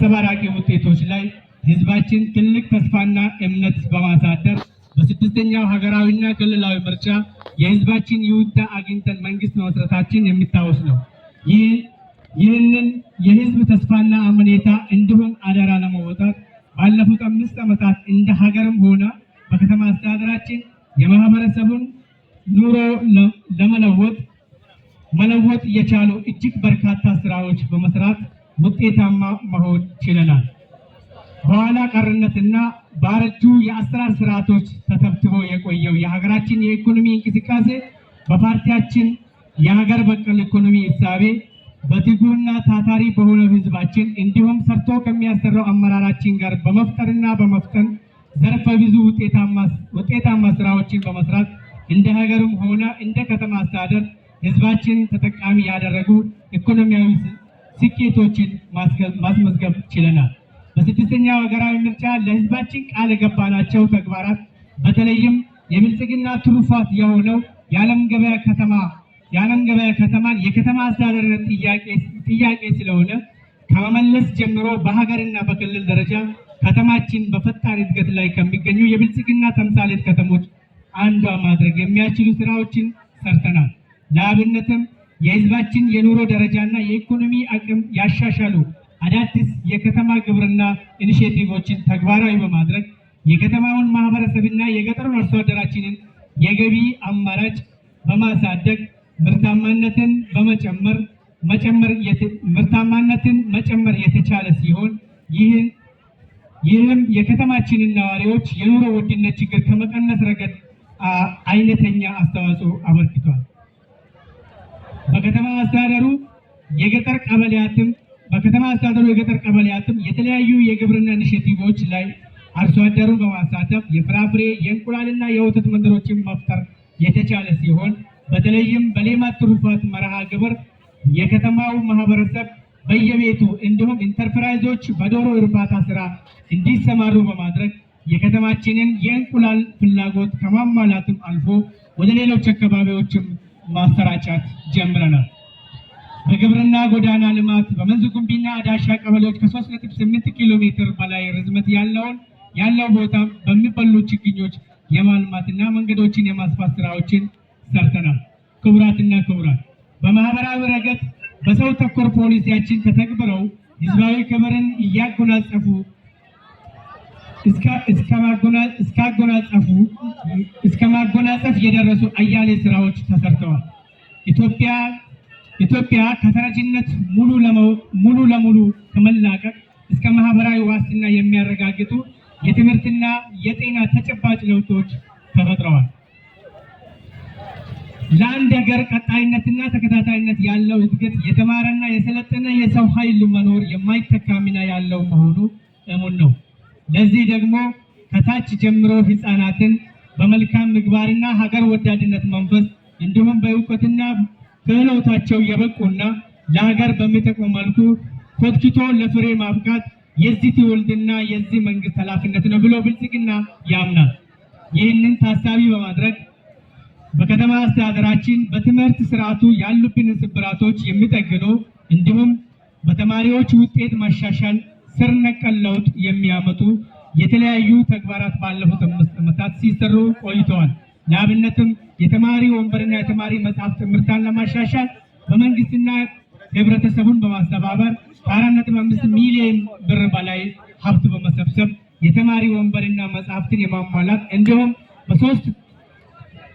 አንጸባራቂ ውጤቶች ላይ ህዝባችን ትልቅ ተስፋና እምነት በማሳደር በስድስተኛው ሀገራዊና ክልላዊ ምርጫ የህዝባችን ይሁንታ አግኝተን መንግስት መመስረታችን የሚታወስ ነው። ይህንን የህዝብ ተስፋና አመኔታ እንዲሁም አደራ ለመወጣት ባለፉት 5 ዓመታት እንደ ሀገርም ሆነ በከተማ አስተዳደራችን የማህበረሰቡን ኑሮ ለመለወጥ መለወጥ የቻሉ እጅግ በርካታ ስራዎች በመስራት ውጤታማ መሆን ችለናል። በኋላ ቀርነትና ባረጁ የአሰራር ስርዓቶች ተተብትቦ የቆየው የሀገራችን የኢኮኖሚ እንቅስቃሴ በፓርቲያችን የሀገር በቀል ኢኮኖሚ እሳቤ፣ በትጉና ታታሪ በሆነው ህዝባችን እንዲሁም ሰርቶ ከሚያሰራው አመራራችን ጋር በመፍጠርና በመፍጠን ዘርፈ ብዙ ውጤታማ ስራዎችን በመስራት እንደ ሀገርም ሆነ እንደ ከተማ አስተዳደር ህዝባችን ተጠቃሚ ያደረጉ ኢኮኖሚያዊ ስኬቶችን ማስመዝገብ ችለናል። በስድስተኛው ሀገራዊ ምርጫ ለህዝባችን ቃል የገባናቸው ተግባራት፣ በተለይም የብልጽግና ትሩፋት የሆነው የዓለም ገበያ ከተማን የከተማ አስተዳደርነት ጥያቄ ስለሆነ ከመመለስ ጀምሮ በሀገርና በክልል ደረጃ ከተማችን በፈጣን እድገት ላይ ከሚገኙ የብልጽግና ተምሳሌት ከተሞች አንዷ ማድረግ የሚያስችሉ ስራዎችን ሰርተናል። ለአብነትም የህዝባችን የኑሮ ደረጃና የኢኮኖሚ አቅም ያሻሻሉ አዳዲስ የከተማ ግብርና ኢኒሼቲቮችን ተግባራዊ በማድረግ የከተማውን ማህበረሰብና የገጠሩን አርሶ አደራችንን የገቢ አማራጭ በማሳደግ ምርታማነትን መጨመር የተቻለ ሲሆን ይህም የከተማችንን ነዋሪዎች የኑሮ ውድነት ችግር ከመቀነስ ረገድ አይነተኛ አስተዋጽኦ አበርክቷል። በከተማ አስተዳደሩ የገጠር ቀበሌያትም የተለያዩ የግብርና ኢኒሼቲቮች ላይ አርሶ አደሩን በማሳተፍ የፍራፍሬ፣ የእንቁላልና የወተት መንደሮችን መፍጠር የተቻለ ሲሆን በተለይም በሌማት ትሩፋት መርሃ ግብር የከተማው ማህበረሰብ በየቤቱ እንዲሁም ኢንተርፕራይዞች በዶሮ እርባታ ስራ እንዲሰማሩ በማድረግ የከተማችንን የእንቁላል ፍላጎት ከማሟላትም አልፎ ወደ ሌሎች አካባቢዎችም ማሰራጨት ጀምረናል። በግብርና ጎዳና ልማት በመንዝ ጉምቢና አዳሻ ቀበሌዎች ከ3.8 ኪሎ ሜትር በላይ ርዝመት ያለው ቦታ በሚበሉ ችግኞች የማልማትና መንገዶችን የማስፋት ስራዎችን ሰርተናል። ክቡራትና ክቡራን፣ በማህበራዊ ረገድ በሰው ተኮር ፖሊሲያችን ተተግብረው ህዝባዊ ክብርን እያጎናጸፉ እስከ ማጎናጸፍ የደረሱ አያሌ ስራዎች ተሰርተዋል። ኢትዮጵያ ከተረጂነት ሙሉ ለሙሉ ከመላቀቅ እስከ ማህበራዊ ዋስትና የሚያረጋግጡ የትምህርትና የጤና ተጨባጭ ለውጦች ተፈጥረዋል። ለአንድ ሀገር ቀጣይነትና ተከታታይነት ያለው እድገት የተማረና የሰለጠነ የሰው ኃይል መኖር የማይተካ ሚና ያለው መሆኑ እሙን ነው። ለዚህ ደግሞ ከታች ጀምሮ ህፃናትን በመልካም ምግባርና ሀገር ወዳድነት መንፈስ እንዲሁም በእውቀትና ክህሎታቸው የበቁና ለሀገር በሚጠቅሙ መልኩ ኮትኩቶ ለፍሬ ማብቃት የዚህ ትውልድና የዚህ መንግስት ኃላፊነት ነው ብሎ ብልጽግና ያምናል። ይህንን ታሳቢ በማድረግ በከተማ አስተዳደራችን በትምህርት ስርዓቱ ያሉብንን ስብራቶች የሚጠግኑ እንዲሁም በተማሪዎች ውጤት ማሻሻል ስር ነቀል ለውጥ የሚያመጡ የተለያዩ ተግባራት ባለፉት 5 ዓመታት ሲሰሩ ቆይተዋል። ለአብነትም የተማሪ ወንበርና የተማሪ መጽሐፍ ትምህርታን ለማሻሻል በመንግስትና ህብረተሰቡን በማስተባበር ከ4.5 ሚሊዮን ብር በላይ ሀብት በመሰብሰብ የተማሪ ወንበርና መጽሐፍትን የማሟላት እንዲሁም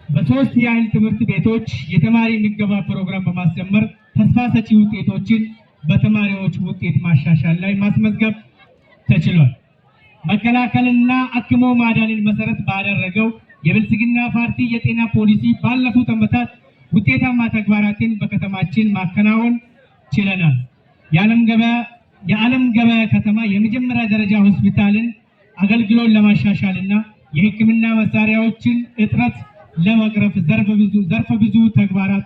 በሶስት ያህል ትምህርት ቤቶች የተማሪ ምገባ ፕሮግራም በማስጀመር ተስፋ ሰጪ ውጤቶችን በተማሪዎች ውጤት ማሻሻል ላይ ማስመዝገብ ተችሏል። መከላከልና አክሞ ማዳንን መሰረት ባደረገው የብልጽግና ፓርቲ የጤና ፖሊሲ ባለፉት ዓመታት ውጤታማ ተግባራትን በከተማችን ማከናወን ችለናል። የዓለም ገበያ ከተማ የመጀመሪያ ደረጃ ሆስፒታልን አገልግሎት ለማሻሻል እና የሕክምና መሳሪያዎችን እጥረት ለመቅረፍ ዘርፈ ብዙ ተግባራት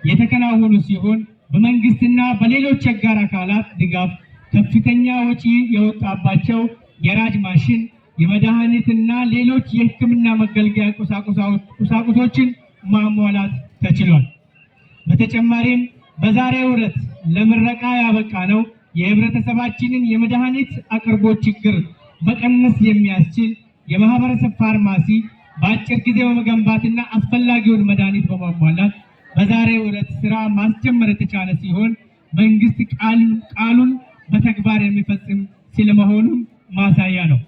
የተከናወኑ ሲሆን በመንግስትና በሌሎች አጋር አካላት ድጋፍ ከፍተኛ ወጪ የወጣባቸው የራጅ ማሽን፣ የመድኃኒትና ሌሎች የሕክምና መገልገያ ቁሳቁሶችን ማሟላት ተችሏል። በተጨማሪም በዛሬው ዕለት ለምረቃ ያበቃነው የህብረተሰባችንን የመድኃኒት አቅርቦት ችግር መቀነስ የሚያስችል የማህበረሰብ ፋርማሲ በአጭር ጊዜ በመገንባትና አስፈላጊውን መድኃኒት በማሟላት በዛሬው ዕለት ስራ ማስጀመር የተቻለ ሲሆን፣ መንግስት ቃሉን በተግባር የሚፈጽም ስለመሆኑም ማሳያ ነው።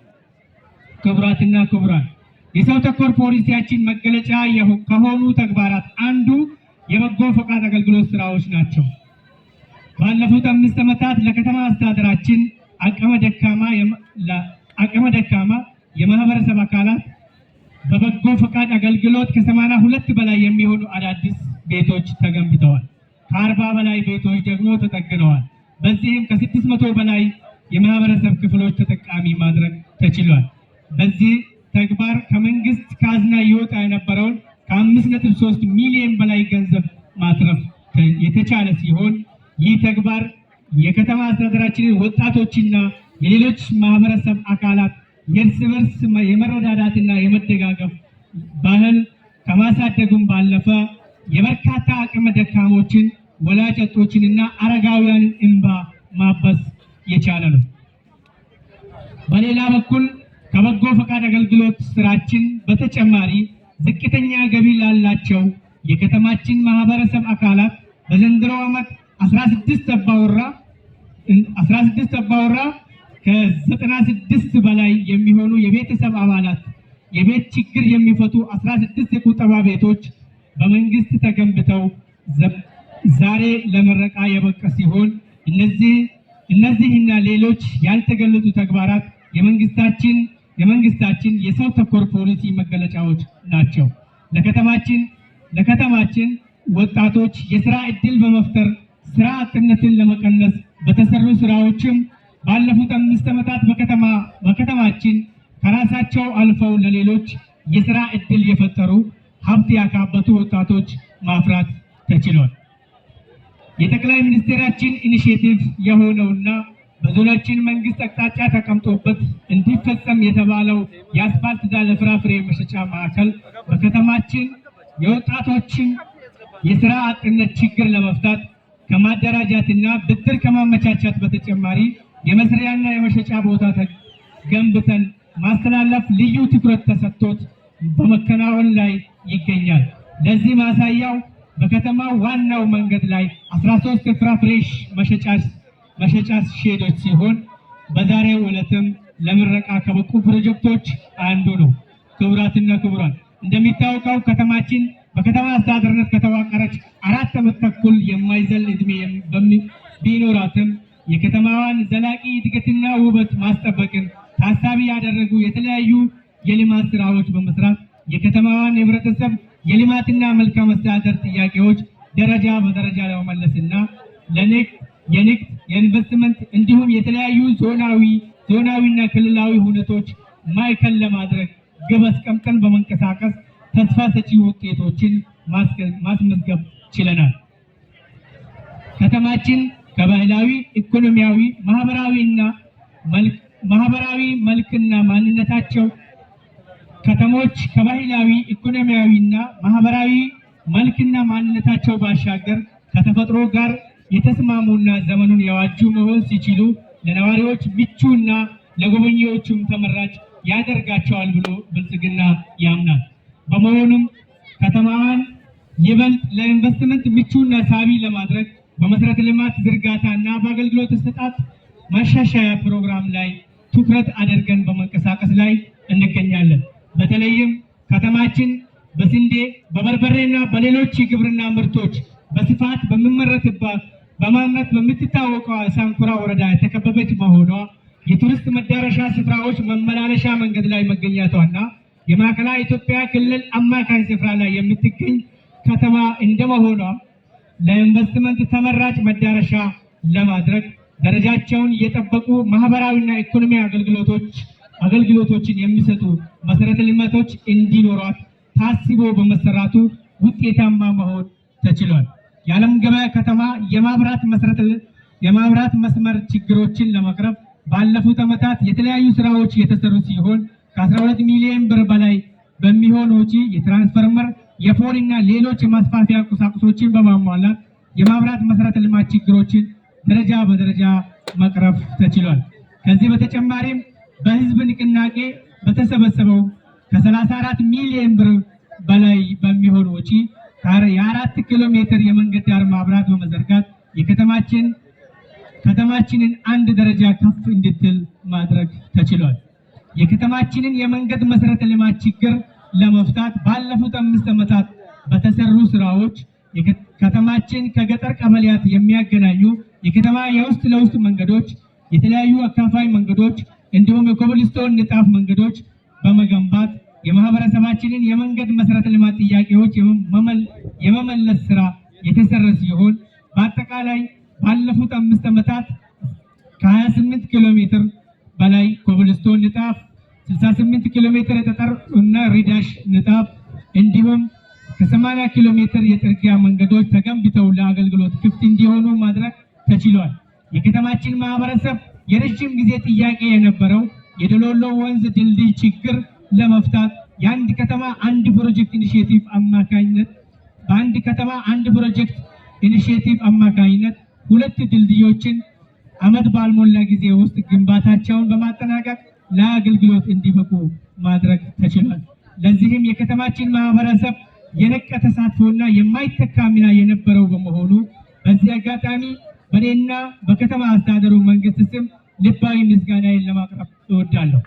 ክቡራትና ክቡራን፣ የሰው ተኮር ፖሊሲያችን መገለጫ ከሆኑ ተግባራት አንዱ የበጎ ፈቃድ አገልግሎት ስራዎች ናቸው። ባለፉት 5 ዓመታት ለከተማ አስተዳደራችን አቅመ ደካማ የማህበረሰብ አካላት በበጎ ፈቃድ አገልግሎት ከ82 በላይ የሚሆኑ አዳዲስ ቤቶች ተገንብተዋል። ከ40 በላይ ቤቶች ደግሞ ተጠግነዋል። በዚህም ከ600 በላይ የማህበረሰብ ክፍሎች ተጠቃሚ ማድረግ ተችሏል። በዚህ ተግባር ከመንግስት ካዝና ይወጣ የነበረውን ከ5.3 ሚሊዮን በላይ ገንዘብ ማትረፍ የተቻለ ሲሆን፣ ይህ ተግባር የከተማ አስተዳደራችንን ወጣቶችና የሌሎች ማህበረሰብ አካላት የእርስ በርስ የመረዳዳትና የመደጋገፍ ባህል ከማሳደጉም ባለፈ የበርካታ አቅመ ደካሞችን፣ ወላጅ አጦችንና አረጋውያንን እንባ ማበስ የቻለ ነው። በሌላ በኩል ከበጎ ፈቃድ አገልግሎት ስራችን በተጨማሪ ዝቅተኛ ገቢ ላላቸው የከተማችን ማህበረሰብ አካላት በዘንድሮ ዓመት 16 አባወራ ከ96 በላይ የሚሆኑ የቤተሰብ አባላት የቤት ችግር የሚፈቱ 16 የቁጠባ ቤቶች በመንግስት ተገንብተው ዛሬ ለምረቃ የበቃ ሲሆን፣ እነዚህና ሌሎች ያልተገለጹ ተግባራት የመንግስታችን የሰው ተኮር ፖሊሲ መገለጫዎች ናቸው። ለከተማችን ወጣቶች የስራ እድል በመፍጠር ስራ አጥነትን ለመቀነስ በተሰሩ ስራዎችም ባለፉት 5 ዓመታት በከተማችን ከራሳቸው አልፈው ለሌሎች የስራ እድል የፈጠሩ፣ ሀብት ያካበቱ ወጣቶች ማፍራት ተችሏል። የጠቅላይ ሚኒስትራችን initiative የሆነውና በዞናችን መንግስት አቅጣጫ ተቀምጦበት እንዲፈጸም የተባለው የአስፋልት ዳር ለፍራፍሬ መሸጫ ማዕከል በከተማችን የወጣቶችን የስራ አጥነት ችግር ለመፍታት ከማደራጃትና ብድር ከማመቻቸት በተጨማሪ የመስሪያና የመሸጫ ቦታ ገንብተን ማስተላለፍ ልዩ ትኩረት ተሰጥቶት በመከናወን ላይ ይገኛል። ለዚህ ማሳያው በከተማው ዋናው መንገድ ላይ 13 የፍራፍሬ መሸጫ ሼዶች ሲሆን፣ በዛሬው ዕለትም ለምረቃ ከበቁ ፕሮጀክቶች አንዱ ነው። ክቡራትና ክቡራን፣ እንደሚታወቀው ከተማችን በከተማ አስተዳደርነት ከተዋቀረች 4 ዓመት ተኩል የማይዘል ዕድሜ ቢኖራትም፣ የከተማዋን ዘላቂ እድገትና ውበት ማስጠበቅን ታሳቢ ያደረጉ የተለያዩ የልማት ስራዎች በመስራት የከተማዋን የህብረተሰብ የልማትና መልካም አስተዳደር ጥያቄዎች ደረጃ በደረጃ ለመመለስና ለንግድ፣ የንግድ፣ የኢንቨስትመንት እንዲሁም የተለያዩ ዞናዊና ክልላዊ ሁነቶች ማዕከል ለማድረግ ግብ አስቀምጠን በመንቀሳቀስ ተስፋ ሰጪ ውጤቶችን ማስመዝገብ ችለናል። ከተማችን ከባህላዊ፣ ኢኮኖሚያዊ፣ ማህበራዊ መልክና ማንነታቸው ከተሞች ከባህላዊ፣ ኢኮኖሚያዊና ማህበራዊ መልክና ማንነታቸው ባሻገር ከተፈጥሮ ጋር የተስማሙና ዘመኑን የዋጁ መሆን ሲችሉ ለነዋሪዎች ምቹና ለጎብኚዎቹም ተመራጭ ያደርጋቸዋል ብሎ ብልጽግና ያምናል። በመሆኑም ከተማዋን ይበልጥ ለኢንቨስትመንት ምቹና ሳቢ ለማድረግ በመሰረተ ልማት ዝርጋታና በአገልግሎት አሰጣጥ ማሻሻያ ፕሮግራም ላይ ትኩረት አድርገን በመንቀሳቀስ ላይ እንገኛለን። በተለይም ከተማችን በስንዴ፣ በበርበሬና በሌሎች የግብርና ምርቶች በስፋት በሚመረትባት በማምረት በምትታወቀው ሳንኩራ ወረዳ የተከበበች መሆኗ፣ የቱሪስት መዳረሻ ስፍራዎች መመላለሻ መንገድ ላይ መገኘቷና የማዕከላዊ ኢትዮጵያ ክልል አማካኝ ስፍራ ላይ የምትገኝ ከተማ እንደመሆኗ ለኢንቨስትመንት ተመራጭ መዳረሻ ለማድረግ ደረጃቸውን የጠበቁ ማህበራዊና ኢኮኖሚ አገልግሎቶችን የሚሰጡ መሰረተ ልማቶች እንዲኖሯት ታስቦ በመሰራቱ ውጤታማ መሆን ተችሏል። የዓለም ገበያ ከተማ የማብራት መስመር ችግሮችን ለመቅረፍ ባለፉት ዓመታት የተለያዩ ስራዎች የተሰሩ ሲሆን፣ ከ12 ሚሊዮን ብር በላይ በሚሆን ወጪ የትራንስፈርመር፣ የ pole እና ሌሎች የማስፋፊያ ቁሳቁሶችን በማሟላት የማብራት መሰረተ ልማት ችግሮችን ደረጃ በደረጃ መቅረፍ ተችሏል። ከዚህ በተጨማሪም በህዝብ ንቅናቄ በተሰበሰበው ከ34 ሚሊዮን ብር በላይ በሚሆን ወጪ የ4 ኪሎ ሜትር የመንገድ ዳር መብራት በመዘርጋት ከተማችንን አንድ ደረጃ ከፍ እንድትል ማድረግ ተችሏል። የከተማችንን የመንገድ መሰረተ ልማት ችግር ለመፍታት ባለፉት 5 ዓመታት በተሰሩ ስራዎች ከተማችን ከገጠር ቀበሌያት የሚያገናኙ የከተማ የውስጥ ለውስጥ መንገዶች፣ የተለያዩ አካፋይ መንገዶች እንዲሁም የኮብልስቶን ንጣፍ መንገዶች በመገንባት የማህበረሰባችንን የመንገድ መሰረተ ልማት ጥያቄዎች የመመለስ ስራ የተሰራ ሲሆን፣ በአጠቃላይ ባለፉት 5 ዓመታት ከ28 ኪሎ ሜትር በላይ ኮብልስቶን ንጣፍ፣ 68 ኪሎ ሜትር የጠጠር እና ሪዳሽ ንጣፍ እንዲሁም ከ80 ኪሎ ሜትር የጥርጊያ መንገዶች ተገንብተው ለአገልግሎት ክፍት እንዲሆኑ ማድረግ ተችሏል። የከተማችን ማህበረሰብ የረጅም ጊዜ ጥያቄ የነበረው የደሎሎ ወንዝ ድልድይ ችግር ለመፍታት የአንድ ከተማ አንድ ፕሮጀክት initiative አማካኝነት በአንድ ከተማ አንድ ፕሮጀክት initiative አማካኝነት ሁለት ድልድዮችን ዓመት ባልሞላ ጊዜ ውስጥ ግንባታቸውን በማጠናቀቅ ለአገልግሎት እንዲበቁ ማድረግ ተችሏል። ለዚህም የከተማችን ማህበረሰብ የነቃ ተሳትፎና የማይተካ ሚና የነበረው በመሆኑ በዚህ አጋጣሚ በእኔና በከተማ አስተዳደሩ መንግስት ስም ልባዊ ምስጋናዬን ለማቅረብ እወዳለሁ።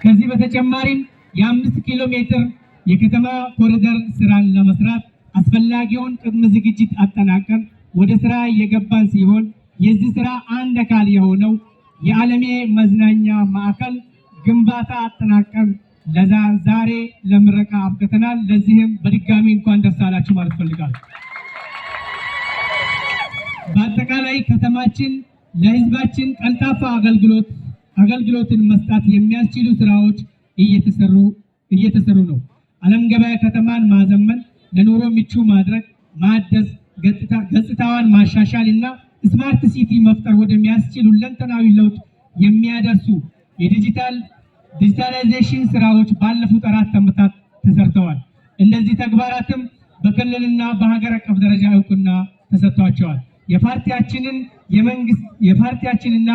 ከዚህ በተጨማሪም የ5 ኪሎ ሜትር የከተማ ኮሪደር ስራን ለመስራት አስፈላጊውን ቅድመ ዝግጅት አጠናቀን ወደ ስራ የገባን ሲሆን፣ የዚህ ስራ አንድ አካል የሆነው የዓለሜ መዝናኛ ማዕከል ግንባታ አጠናቀን ለዛ ዛሬ ለምረቃ አብቅተናል። ለዚህም በድጋሚ እንኳን ደስ አላችሁ ማለት እፈልጋለሁ። በአጠቃላይ ከተማችን ለህዝባችን ቀልጣፋ አገልግሎትን መስጠት የሚያስችሉ ስራዎች እየተሰሩ ነው። ዓለም ገበያ ከተማን ማዘመን፣ ለኑሮ ምቹ ማድረግ፣ ማደስ፣ ገጽታዋን ማሻሻል እና smart city መፍጠር ወደሚያስችል ሁለንተናዊ ለውጥ የሚያደርሱ የዲጂታል digitalization ስራዎች ባለፉት 4 ዓመታት ተሰርተዋል። እነዚህ ተግባራትም በክልልና በሀገር አቀፍ ደረጃ እውቅና ተሰጥቷቸዋል። የፓርቲያችንን የመንግስት የፓርቲያችንና